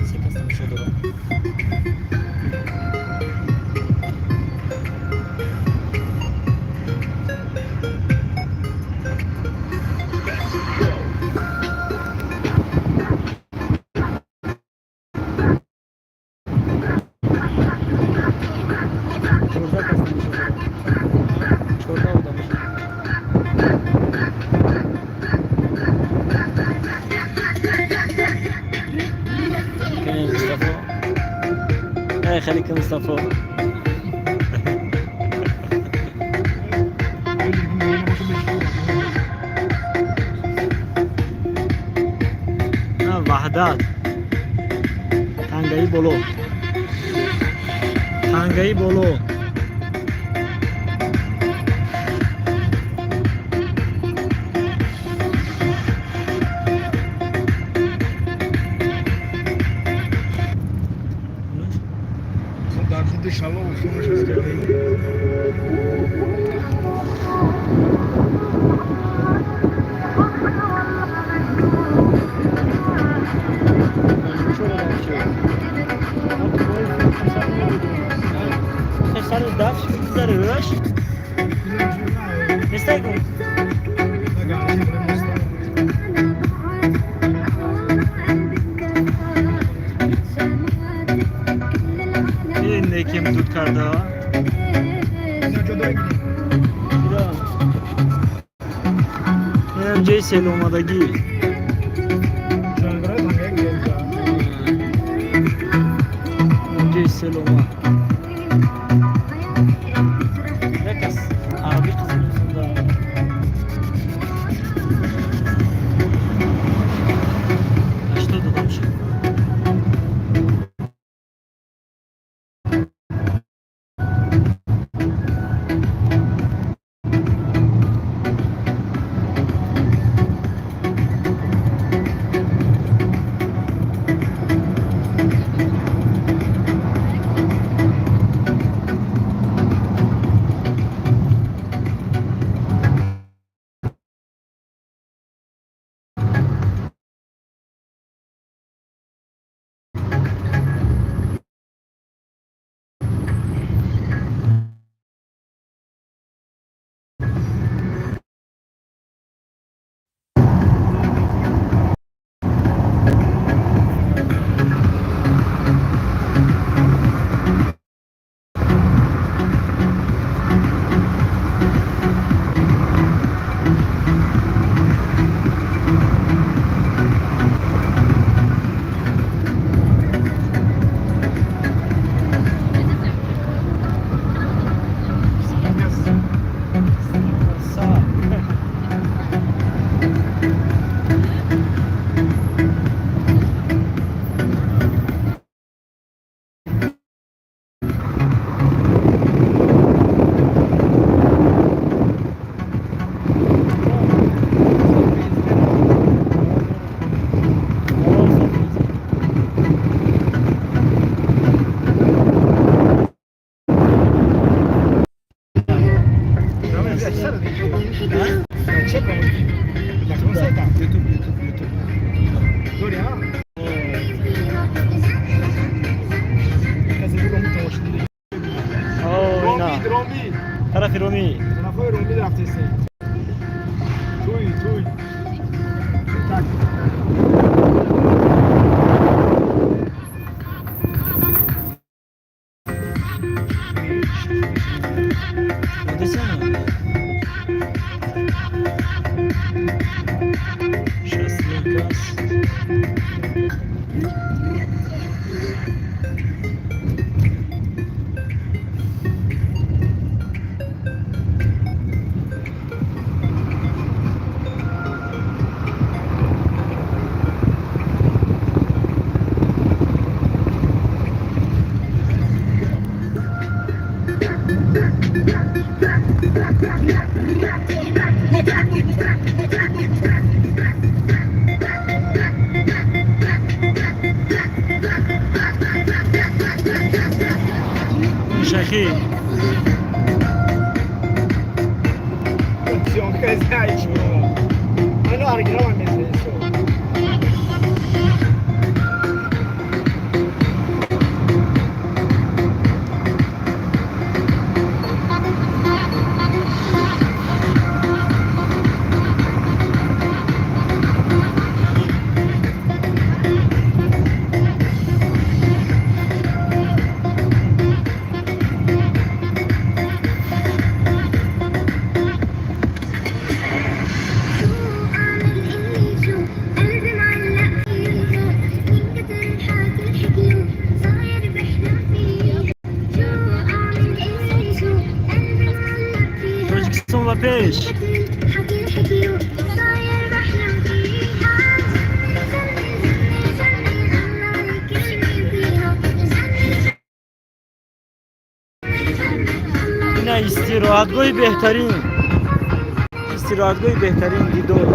Се кас тамошо дорам. 14 кас тамошо дорам. 14 одам. Кани, Мустафо? Эй, халика Мустафо. На, Ваҳдат. Тангаи боло. Тангаи боло. Дар зидди шалло усулаш аст. Сари дафш мегузаре, рӯш нестай кун. Ин неким дуд карда. Кира? Инам ҷои сел омадагӣ. Инам ҷои сел омад. Як кас арабӣ қизм мехонда. 80 одам шуд. Ютуб, Ютуб, Ютуб дори, а? Касе Ромӣ тамошо дида. Ромид, Ромид. Тарафи Ромӣ. Тарафҳои Ромид рафтесем. Туй, туй. Так. Десена. 61 кас. Ина истироҳатгоҳи беҳтарин, истироҳатгоҳи беҳтарин, дидор.